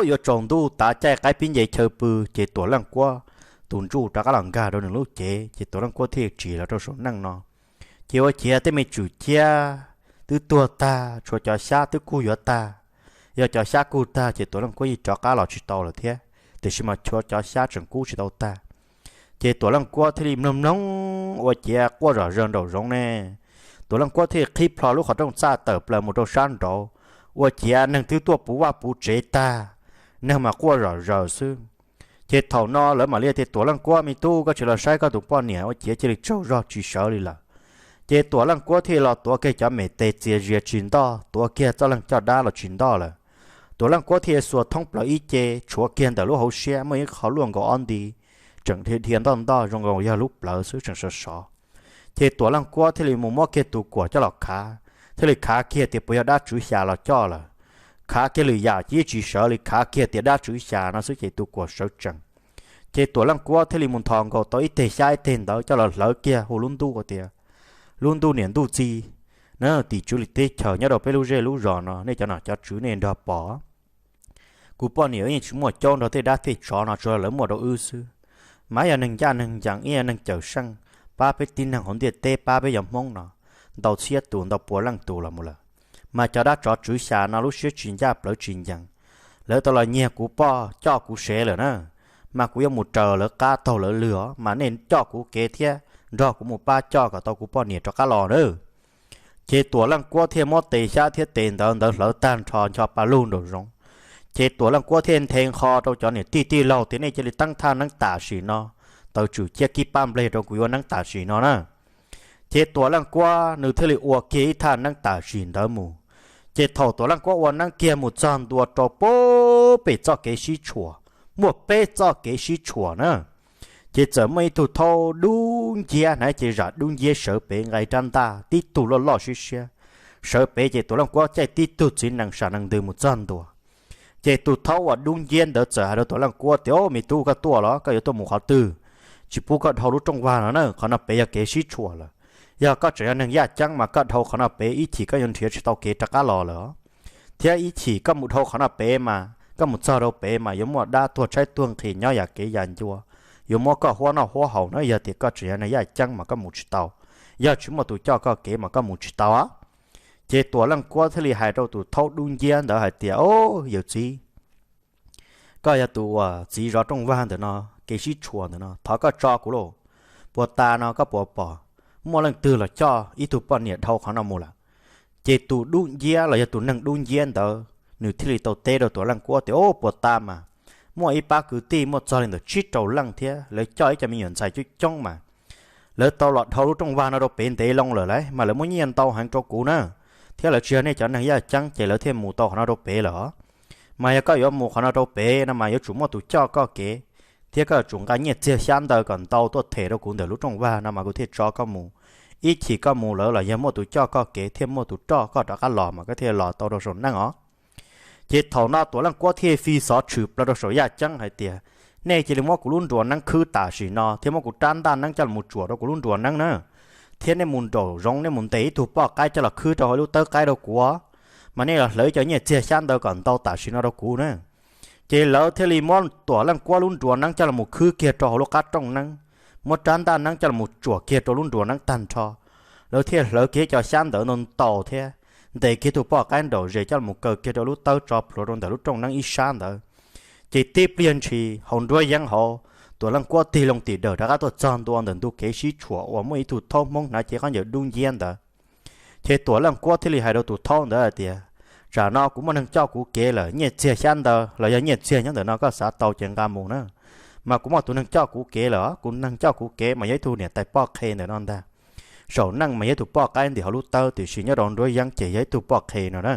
yuav tsaus ntuj tav caij qaib pib nce chaw pw, ces Tuam Leej Kuab tus ntsuj rov qab los nkag rau nws lub cev, ces Tuam Leej Kuab thiaj tsim los rau saum neej no. Ces ua ciav tej me tswm ciab twb tuag tag, tshuav cov xyab twb kub yuav tag. Yog cov xyab kub tag ces Tuam Leej Kuab yeej rov qab los tsis tau lawm thiab, tiam sis mas tshuav cov xyab tseem kub tsis tau tag. Ces Tuam Leej Kuab thiaj li mloog mloog ua ciav quaj zom zaws nraum zoov ne. Tuam Leej Kuab thiaj li qhib plho lub qhov rooj txaj tawm plaws mus rau sab nraud, ua ciav neeg twb tuaj puv vaj puv tsev tag, neeg mas quaj zom zaws xwb. Ces thaum no lawv mam li tias, Tuam Leej Kuab me tub, koj tsis los saib koj tus poj niam ua ciav cia li tsaug zog tsis sawv li lawm. Ces Tuam Leej Kuab thiaj los tuav kiag cov me tes txias zias tsis ntoj, tuav kiag txoj leeg caj dab los tsis ntoj lawm. Tuam Leej Kuab thiaj xuas thoob plaws ib ce, tshuav kiag ntawm lub hauv siab muaj ib qho luaj nkaus ob nti, tseem dhia dhia ntoj ntoj zoo nkaus yog lub plawv xwb tseem sov sov. Ces Tuam Leej Kuab thiaj li mus muab kiag tus kuam coj los khav, thiaj li khav kiag tias puas yog dab tswv xya los coj lawm. Khav kiag lwm yam ces yeej tsis sawv li, khav kiag tias dab tswv xya no xwb ces tus kuam sawv tsees. Ces Tuam Leej Kuab thiaj li mus nthos nkaus tau ib teg xyab ib teg ntawv coj los hlawv kiag hu lub ntuj tias, lub ntuj niam ntuj txiv na, tim tswv li teb chaws nyob rau peb lub zej lub zos no, nej cov nom cov tswv nej nrog pom. Kuv poj niam yeej tsis muaj caub nrog tej dab tej tsov no, tsuas lawv muaj rau wb xwb. Mas yog neeg ncaj neeg ncees, ib yog neeg cawm seej, pab peb tib neeg hauv ntiaj teb, pab peb yog Hmoob no ntau txhiab tus ntau pua leej tus los mus lawm. Mas cov dab tsov tswv xya no lub siab tsis ncaj plawv tsis ncees, lawv tau los nyiag kuv poj coj kuv sev lawm na. Mas kuv yuav mus raws lawv qab taug lawv lw os, mas nej coj kuv kev thiab nrog kuv mus pab coj kom tau kuv poj niam rov qab los na. Ces Tuam Leej Kuab thiaj muab tes xyab thiab tes ntawv ntawd hlawv tag nrho ncho pa lug nraum zoov. Ces Tuam Leej Kuab thiaj nthe nqho rau cov niam tij tij laug tias nej cia li teeb thaj neeb tam sim no, taws tswm ciab kib pab nplej rau kuv yuav neeb tam sim no na. Ces Tuam Leej Kuab nws thiaj li ua kiag ib thaj neeb tam sim ntawd mus. Ces thaum Tuam Leej Kuab ua neeb kiag mus txog ntua rau pem txoj kev sib tshuam, muaj peb txoj kev sib tshuam na. Ces txawm muaj ib tug thaub dub nciab hnav cev zam dub nciab sawv pem nqa rab ntaj, tib tug loj loj siab siab sawv pem. Ces Tuam Leej Kuab caij tib tug txiv nees sam nees ntws mus txog ntua. Ces tus thaub uas dub nciab ntawd txawm hais rau Tuam Leej Kuab tias, Au, me tub, koj tuaj los? Koj yuav tuaj mus qhov twg? Tsis pub koj dhau lub rooj vag no na, qhov no pem yog kev sib tshuam lawm. Yog koj tseem yog neeg yaj ceeb mas koj dhau qhov no pem ib chim koj yuav nrhiav tsis tau kev rov qab los lawm. Thiab ib chim koj mus dhau qhov no pem mas koj mus txog rau pem mas yuav muaj dab tuag tshaib tuag nqhis nyob yam kev yam ncua, yuav muab koj huab noj huab haus na. Yog tias koj tseem yog neeg yaj ceeb mas koj mus tsis tau, yog tsis muaj tus coj koj kev mas koj mus tsis tau. Ces Tuam Leej Kuab thiaj li hais rau tus thaub dub nciab ntawd hais tias, Au, yawm txiv, koj yog tus uas txiv zov rooj vag ntawm no, kev sib tshuam ntawm no, thov koj tso kuv lauj. Puag ta no koj puas pom muaj leej twg los coj ib tug poj niam dhau qhov no mus lawm? Ces tus dub nciab los yog tus neeg dub nciab ntawd nws thiaj li tau teb rau Tuam Leej Kuab tias, Au, puag ta mas muaj ib pab kwv tij muaj txog li ntawm tsib rau leej thiab lawv coj ib co me nyuam ntxhais coob coob mas lawv tau los dhau lub rooj vag no rau pem ntev loo lawm lauj, mas lawv muab nyiaj ntau heev rau kuv na, thiab lawv tsis yog nej cov neeg yaj ceeb ces lawv thiaj mus tau qhov no rau pem lawm. Mas yog koj yuav mus qhov no rau pem no mas yuav tsum muaj tus coj koj kev, thiab koj yuav tsum nqa nyiaj txiag xyab ntawv kom ntau tuaj them rau kuv ntawm lub rooj vag no mas kuv thiaj tso koj mus. Ib chim koj mus lawm los yog muaj tus coj koj kev thiab muaj tus roj koj rov qab los mas koj thiaj los tau rau saum neej os. Ces thaum no Tuam Leej Kuab thiaj fi xov tshwm plaws rau saum yaj ceeb hais tias, Nej cia li muab kuv lub nruas neeb khwb tam sim no thiab muab kuv rab ntaj neeb coj los tsuam rau kuv lub nruas neeb na, thiab nej mus nraum zoov nej mus ntes ib tug poj qaib coj los khwb rau hauv lub tawb qaib rau kuv, mas nej los hlawv cov nyiaj txiag xyab ntawv kom ntau tam sim no rau kuv na. Ces lawv thiaj li muab Tuam Leej Kuab lub nruas neeb coj los khwb kiag rau hauv lub qab rooj neeb, muab rab ntaj neeb coj los tsuam kiag rau lub nruas neeb tag nrho. Lawv thiaj hlawv kiag cov xyab ntawv ntau ntau thiab ntes kiag tug poj qaib nraum zes coj los kaw kiag rau lub tawb tso plhuav rau ntawm lub rooj neeb ib sab ntawd. Ces tib pliag ntshis hauv nruab yeeb hauv, Tuam Leej Kuab tig loo tim dawm rov qab tuaj txog ntua ntawm ntu kev sib tshuam uas muaj ib tug thaub Hmoob hnav cev khaub ncaws dub nciab ntawd. Ces Tuam Leej Kuab thiaj li hais rau tus thaub ntawd hais tias, Tsam no kuv muaj neeg coj kuv kev lawm, nyiaj txiag xyab ntawv los yog nyiaj txiag nyob ntawm no koj xav tau ces nqa mus na. Mas kuv muaj tus neeg coj kuv kev lawm, kuv neeg coj kuv kev mas yog ib tug niam tais poj qhe ntawm no ntag. Saum neej mas yog ib tug poj qaib ntim hauv lub tawb, tiam sis nyob rau nruab yeeb ces yog ib tug poj qhe no na.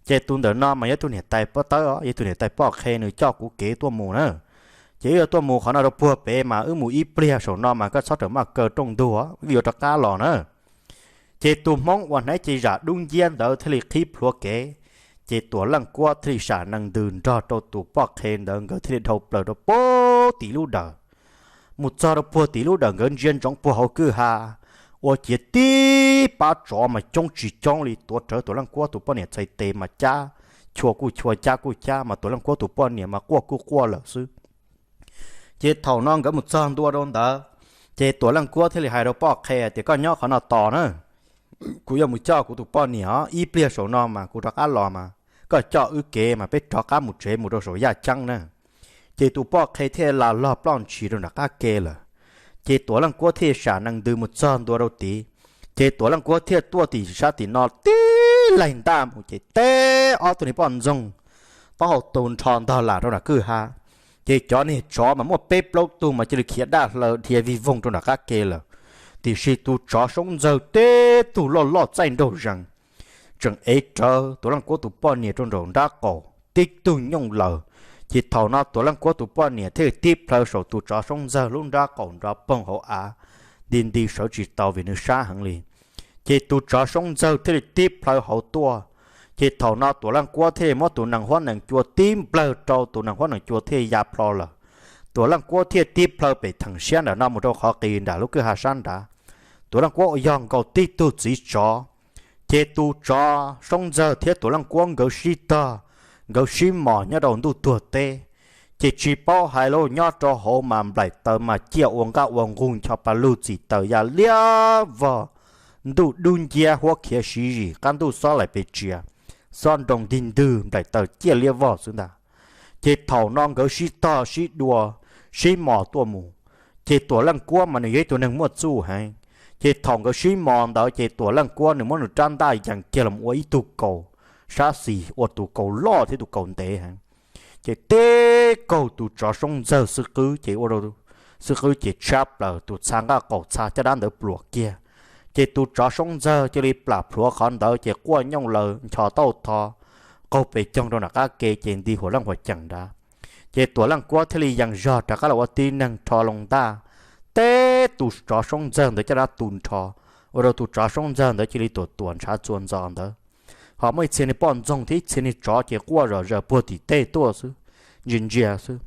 Ces tus ntawm no mas yog ib tug niam tais poj tawb, yog ib tug niam tais poj qhe nws coj kuv kev tuaj mus na. Ces wb yuav tuaj mus qhov no rau puag pem mas wb mus ib pliag saum no mas koj txhob rawm maj kaw rooj ntug, wb yuav rov qab los na. Ces tus Hmoob uas hnav cev zam dub nciab ntawd thiaj li qhib plhuav kev. Ces Tuam Leej Kuab thiaj li sam nees ntws nrog rau tus poj qhe ntawd, nkawd thiaj li dhau plaws rau puag tim lub dawm. Mus txog rau puag tim lub dawm nkawd ntsia ntsoov puag hauv kwj ha, ua ciav tib pab tsov mas coob tsis coob li tuav rawv Tuam Leej Kuab tus poj niam txhais tes mas cab chua kuj chua cab kuj cab, mas Tuam Leej Kuab tus poj niam mas quaj kuj quaj lawm xwb. Ces thaum no nkawd mus txog ntua rau ntawd, ces Tuam Leej Kuab thiaj li hais rau poj qhe tias, Koj nyob qhov no tos na, kuv yuav mus coj kuv tus poj niam os, ib pliag saum no mas kuv rov qab los mas koj coj wb kev mas peb rov qab mus tsev mus rau saum yaj ceeb na. Ces tus poj qhe thiaj la log ploj ntshis rau nram qab ke lawm. Ces Tuam Leej Kuab thiaj sam nees ntws mus txog ntua rau tid. Ces Tuam Leej Kuab thiaj tuaj tim sab tim no tib laig ntaj mus ces teb ob tug niag poj ntxoog taub hau tu nrho ntog lam rau nram kwj ha. Ces cov niag tsov mas muaj peb plaub tug mas cia li khiav daj hlaws dhia vij voog rau nram qab ke lawm. Tiam sis tus tsov soob ntxawg teb tug loj loj txaij nraug zees tseem ev rawv Tuam Leej Kuab tus poj niam rau nraum nrab qaum tib tug nyooj laws. Ces thaum no Tuam Leej Kuab tus poj niam thiaj li tib plhaw saum tus tsov soob ntxawg lub nrab qaum nrov poog hauv av, nti nti sawv tsis tau vim nws sab heev li. Ces tus tsov soob ntxawg thiaj li tib plhaw hauv tuaj. Ces thaum no Tuam Leej Kuab thiaj li muab tus nees huab nees cua tib nplawg rau, tus nees huab nees cua thiaj ya plho lawm. Tuam Leej Kuab thiaj tib plhaw pem theem siab nram no mus rau qhov qis nram lub kwj ha sab nrad. Tuam Leej Kuab uas yog nkaus tib tug txiv tsov. Ces tus tsov Soob Ntxawg thiab Tuam Leej Kuab nkawd sib tog, nkawd sib mos nyob rau ntuj tuag teb. Ces tsis paub hais lawm, nyob rau hauv mas nplaim taws mas ciaj ua nqaj ua nqug, ncho pa lug txim taws ya liab vog, ntuj dub nciab huab khiav siv zim, qab ntuj xob laim pes tsias, xob nroo ntig ntwg, nplaim taws ciaj liab vog xwb ntag. Ces thaum no nkawd sib tog sib dua, sib mos tuaj mus. Ces Tuam Leej Kuab mas nws yog ib tug neeg muaj txuj heev. Ces thaum nkawd sib mos ntawd ces Tuam Leej Kuab nws muab nws rab ntaj yees kiag los ua ib tug kaus, sab xis ua tus kaus loj thiab tus kaus ntev heev. Ces tib kaug tus tsov Soob Ntxawg xwb qwb ces ua rau xwb qwb ces tshab plaws, tus txha nqaj qaum txha caj dab ntawd pluam kiag. Ces tus tsov Soob Ntxawg cia li plam plhuav qhov ntawd ces quaj nyooj laws ncho tauj tho qaug pes coog rau nram qab ke ces nti huam leej huam ceem nrad. Ces Tuam Leej Kuab thiaj li yees zog rov qab los ua tib neeg rho loo ntaj, teb tus tsov Soob Ntxawg ntawd caj dab tu nrho, ua rau tus tsov Soob Ntxawg ntawd cia li tuam tuam ntshav txuas ntxos ntawd. Ho muaj ib txhia niag poj ntxoog thiab ib txhia niag tsov ces quaj zom zaws puag tim tej tuaj xwb, ntsia ntsia xwb.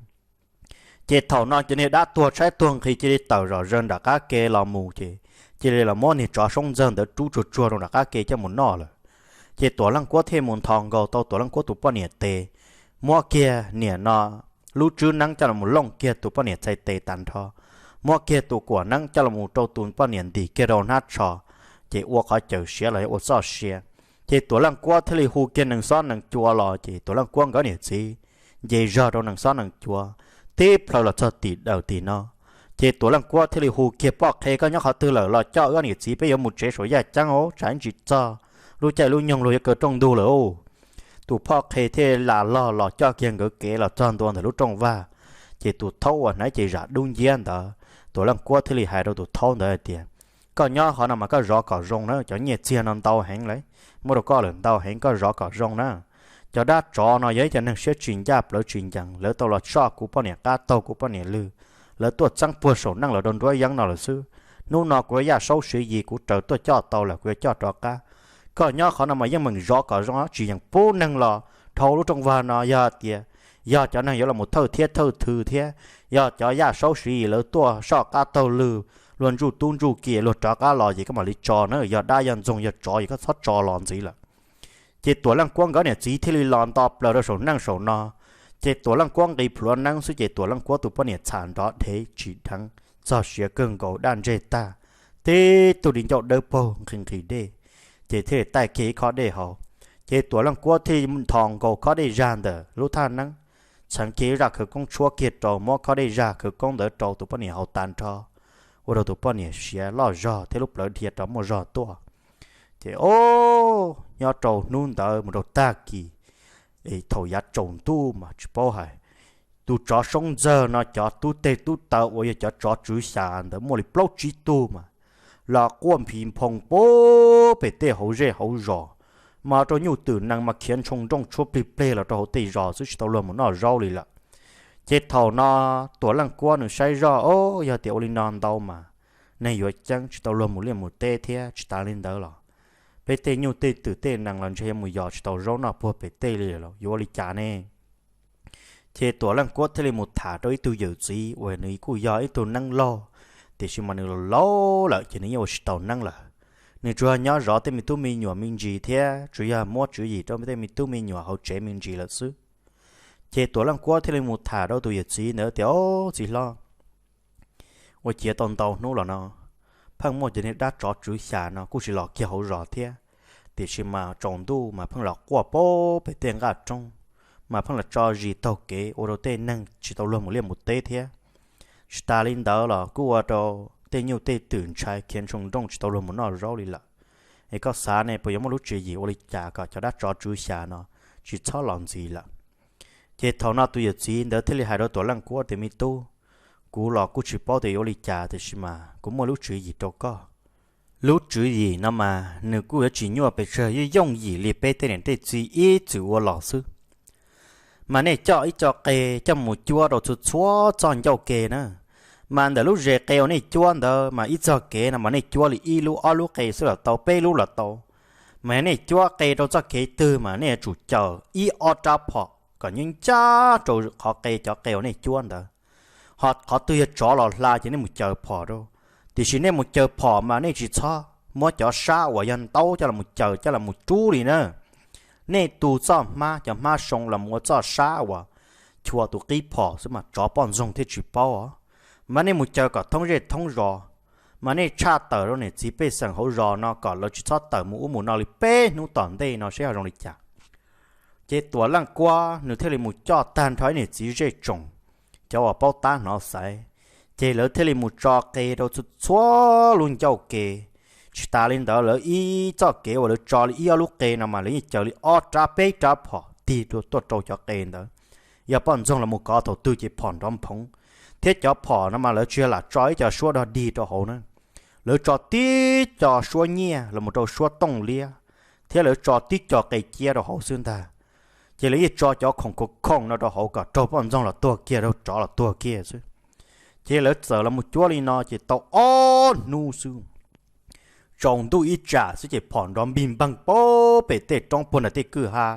Ces thaum no cov niag dab tuag tshaib tuag nqhis cia li tawm zom zaws nram qab ke los mus ces cia li los muab niag tsov Soob Ntxawg ntawd rub tsuag tsuag rau nram qab ke coj mus noj lawm. Ces Tuam Leej Kuab thiaj mus nthos nkaus tau Tuam Leej Kuab tus poj niam tes, muab kiag niam no lub tswb neeb coj los looj kiag tus poj niam txhais tes tag nrho, muab kiag tus kuam neeb coj los rau tus poj niam ntim kiag rau hnab tsho, ces ua qhov cawm siav los yog ua txoj sia. Ces Tuam Leej Kuab thiaj li hu kiag nees xob nees cua los ces Tuam Leej Kuab nkawd niam txiv nce zog rau nees xob nees cua, tib plhaw los txog tim dawm tim no. Ces Tuam Leej Kuab thiaj li hu kiag, Poj qhe, koj nyob qhov twg lawm? Los coj wb niam txiv peb yuav mus tsev saum yaj ceeb os, tsam ib ntsis txog lub caij lub nyoog luag yuav kaw rooj ntug lawm. Tus poj qhe thiaj li lam log los coj kiag nkawd kev los txog ntua ntawm lub rooj vag. Ces tus thaub uas hnav cev zam dub nciab ntawd, Tuam Leej Kuab thiaj li hais rau tus thaub ntawd hais tias, Koj nyob qhov no mas koj zov kom zoo na, cov nyiaj txiag no ntau heev lawm, muab rau koj lawm ntau heev, koj zov kom zoo na. Cov dab tsov no yog ib cov neeg siab tsis ncaj plawv tsis ncees, lawv tau los soj kuv poj niam qab taug kuv poj niam lwg, lawv tuaj txeeb puag saum neej los rau nruab yeeb no lawm xwb. Hnub no kuv yaj saub siv yis kuv raws tuaj coj tau lawm kuv yuav coj rov qab. Koj nyob qhov no mas yeej meem zov kom zoo, tsis yeem pub neeg los dhau lub rooj vag no. Yog tias yog cov neeg yuav los thawj thiab thawj thw thiab yog cov yaj saub siv yis lawv tuaj soj qab taug lwg, luag ntsuj tub ntsuj ki luag rov qab los ces koj mam li tso na, yog dab yog ntxoog yog tsov ces koj txhob tso los ntxiv lawm. Ces Tuam Leej Kuab nkawd niam txiv thiaj li los nto plaws rau saum neej saum no. Ces Tuam Leej Kuab nqis plhuav neeb xwb ces Tuam Leej Kuab tus poj niam txham nrov dhev tsim dheev, txog siav kawg nkaus, daj ntseg tag, tib tug di ncauj dawb paug nqhis nqhis dej, ces thiaj li taij kiag ib khob dej haus. Ces Tuam Leej Kuab thiaj nthos nkaus khob dej zag ntawm lub thaj neeb, txheev kiag ib zaj khawv koob tshuab kiag rau, muab khob dej zag khawv koob ntawd rau tus poj niam haus tag nrho, ua rau tus poj niam siav loj zog thiab lub plawv dhia rov muaj zog tuaj. Ces o, nyob rau hnub ntawd mus rau tag kis, thaum yav tsaus ntuj mas tsis paub hais, tus tsov Soob Ntxawg no cov tub teg tub taw uas yog cov tsov tswv xya ntawd muaj li plaub tsib tug mas los quaj nphis nphoo pem tej hauv zej hauv zos, mas rau nyuj twm nees mas khiav ntshoo nrooj tshuab plig pleg los rau hauv tej zos xwb, tsis tau luag mus noj zaub li lawm. Ces thaum no Tuam Leej Kuab nws saib zoj, o, yog tias ua li no ntau mas neeg yuav ceeb, tsis tau luag mus liaj mus teb thiab. Tsis tas li ntawd los peb tej nyuj tej twm tej nees los ntshe yuav mus yos tsis tau zaub noj puag pem tej li lawm, yuav ua li cas ne? Ces Tuam Leej Kuab thiaj li mus tham rau ib tug yawm txiv uas nws kuj yog ib tug neeb laug, tiam sis mas nws laus lawm ces nws yeej ua tsis tau neeb lawm. Nws tsuas yog nyob zov tej me tub me nyuam me ntsis thiab tsuas yog muab tswv yim rau tej me tub me nyuam hauv tsev me ntsis lawm xwb. Ces Tuam Leej Kuab thiaj li mus tham rau tus yawm txiv ntawd tias, Au, txiv hlob, ua ciav tau ntau hnub los no pheej muaj cov niag dab tsov tswv xya no kuj tsis los kiag hauv zos thiab, tiam sis mas tsaus ntuj mas pheej los quaj pem tej nqaj roob, mas pheej los tso zis taug kev ua rau tej neeg tsis tau luag mus liaj mus teb thiab. Tsis tas li ntawd los kuj ua rau tej nyuj tej twm ntshai khiav ntshoo nrooj tsis tau luag mus noj zaub li lawm. Es koj xav ne, puas yuav muaj lub tswv yim ua li cas kom cov dab tsov tswv xya no tsis txhob los ntxiv lawm? Ces thaum no tus yawm txiv ntawd thiaj li hais rau Tuam Leej Kuab tias, Me tub, kuv los kuj tsis paub tias yuav ua li cas, tiam sis mas kuv muaj lub tswv yim rau koj. Lub tswv yim no mas nws kuj yuav tsis nyuaj pes tsawg, yooj yooj yim li peb tej niam tej txiv ib txwm ua los xwb. Mas nej coj ib co qe coj mus cuab rau txhua txhua txoj ncauj ke na. Mas ntawm lub zes qe uas nej cuab ntawd mas ib txoj kev no mas nej cuab li ib lub ob lub qe xwb los tau, peb lub los tau. Mas yog nej cuab qe rau txoj kev twg mas nej yuav tsum caws ib ob rab phom kom nyob ncaj rau qhov qe, cov qe uas nej cuab ntawd. Ho qhov twg yog tsov los hla ces nej mus caws phom rau. Tiam sis nej mus caws phom mas nej tsis txhob muab cov sab uas yog ntaub coj los caws coj los rub li na. Nej tu txoj hmab, cov hmab soo los ua txoj sab uas chua tus qib phom xwb mas tsov poj ntxoog thiaj tsis paub os. Mas nej mus caws kom thoob zej thoob zos, mas nej tshaj tawm rau niam txiv pej xeem hauv zos no kom lawv tsis txhob tawm mus ub mus no li peb hnub tom ntej no seb ho zoo li cas. Ces Tuam Leej Kuab nws thiaj li mus coj tag nrho ib niam txiv zej tsoom, cov uas paub tab hnov xaiv, ces lawv thiaj li mus tso qe rau txhua lub ncauj ke. Tsis tas li ntawd, lawv ib txoj kev uas lawv tso li ib ob lub qe no mas lawv yeej caws li ob rab peb rab phom tig tuaj rau cov qe ntawd. Yog poj ntxoog los mus kov thaum twg ces phom nrov nphoov, thiab cov phom no mas lawv tsis yog lam tso ib co suab dog dig rau hauv na. Lawv tso tib co suab nyiaj los mus rau suab tooj liab, thiab lawv tso tib co qe ciab rau hauv xwb ntag. Ces lawv yeej tso cov khoom khoom khoom no rau hauv kom raug poj ntxoog los tuag kiag, raug tsov los tuag kiag xwb. Ces lawv txawm los mus cuab li no ces tau ob hnub xwb, tsaus ntuj ib tsam xwb ces phom nrov npig npeeg pem tej roob puag nram tej kwj ha,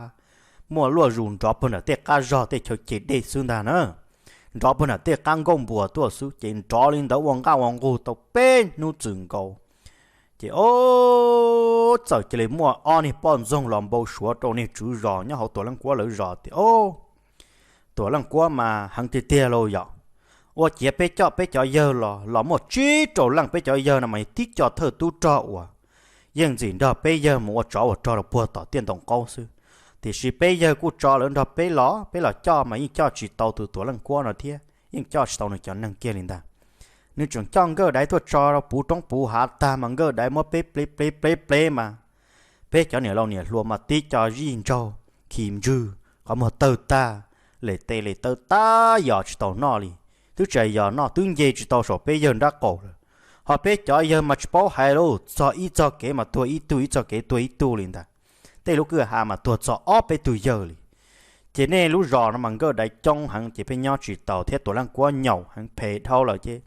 muaj luaj zus nrov puag nram tej qab zog tej chaw ceg dej xwb ntag na. Nrov puag nram tej qab nkuaj npua tuaj xwb ces nrov li ntawd ua nqaj ua nqug tau peb hnub txwm nkaus. Ces o, txawm cia li muaj ob niag poj ntxoog los npau suav rau niag tswv zos nyob hauv Tuam Leej Kuab lawv zos tias, o, Tuam Leej Kuab mas heev tiag tiag lauj yom. Ua ciav peb coj peb cov yawg los los muaj tsib rau leej, peb cov yawg no mas tib co thawj tub rog uas yeej ntxim nrog peb yawg mus ua tsov ua rog rau puag tom tiaj ntoo qaub xwb. Tiam sis peb yawg kuj tso lawv nrog peb los, peb los coj mas yeej coj tsis tau tus Tuam Leej Kuab no thiab yeej coj tsis tau nws cov neeg kiag li ntag. Nws tseem coj nkawj daiv tuaj tso rau puv roob puv hav tag mas nkawj daiv muab plev plev plev plev plev mas peb cov niam laus niam hluas mas tib co zij ntsaug, khi ntswg, qhov muag tawg tag, lem tes lem taw tab yos tsis tau noj li. Twb tsis yos noj, twb nce tsis tau saum peb yawg nrab qaum lawm. Ho peb cov yawg mas tsis paub hais lauj, txog ib txog kev mas tuag ib tug, ib txog kev tuag ib tug li ntag. Tej lub kwj ha mas tuag txog ob peb tug yawg li. Ces nej lub zos no mas nkawj daiv coob heev ces peb nyob tsis taus thiab Tuam Leej Kuab nyaum heev phem dhau lawm ces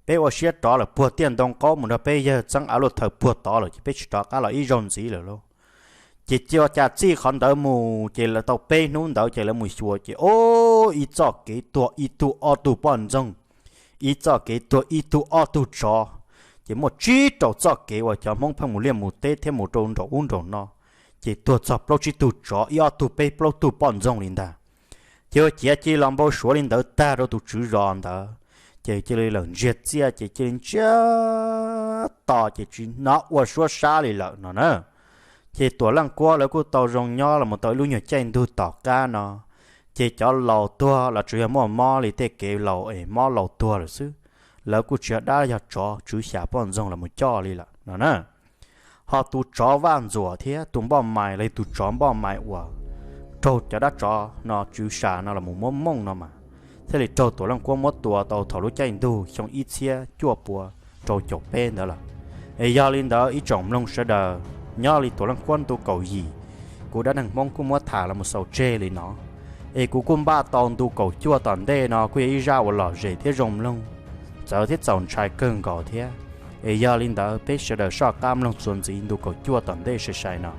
peb ua siab rov lawm puag tiaj ntoo qaub mus nrog peb yawg txeeb av luaj thawm puag tod lawm ces peb tsis rov qab los ib zaug ntxiv lawm lauj. Ces cia cas txij qhov ntawd mus ces lawv tau peb hnub ntawd ces lawv mus xyuas ces o, ib txoj kev tuag ib tug ob tug poj ntxoog, ib txoj kev tuag ib tug ob tug tsov. Ces muaj tsib rau txoj kev uas cov Hmoob pheej mus liaj mus teb thiab mus rau nraum ub nraum no, ces tuag txog plaub tsib tug tsov, ib ob tug peb plaub tug poj ntxoog li ntag. Ces ua ciav cia li los npau suav li ntawd tag rau tus tswv zos ntawd, ces cia li lawm ntsiag txiaj ces cia li ntsiag to ces tsis hnov ua suab sab li lawm no na. Ces Tuam Leej Kuab lawv kuj tau zoo nyob los mus tau ib lub nyuag caij ntug tom qab no, ces cov laus tuag los tsuas yog muaj mob li tej kev laus es mob laus tuag lawm xwb. Lawv kuj tsis yog dab yog tsov tswv xya poj ntxoog los mus coj li lawm no na. Ho tus tsov vaj ntxuam thiab tus npoj mais los yog tus tsov npoj mais uas raug cov dab tsov no tswv xya no los mus muab mooj no mas thiaj li raug Tuam Leej Kuab muab tua tau thaum lub caij ntug xyoo ib txhiab cuaj pua rau caum peb ntawd lawm. Es yog li ntawd ib tsoom mloog sawv daws, nyob li Tuam Leej Kuab ntu kaum yim, kuv dab neeg Hmoob kuj muab tham los mus xaus tseg li no. Es kuv kuj npaj tau ntu kaum cuaj tom ntej no kuj yog ib zaj uas lom zem thiab zoo mloog, txawv thiab txaus ntshai kawg nkaus thiab. Es yog li ntawd peb sawv daws soj qab mloog txuas ntxiv ntu kaum cuaj tom ntej sai sai no.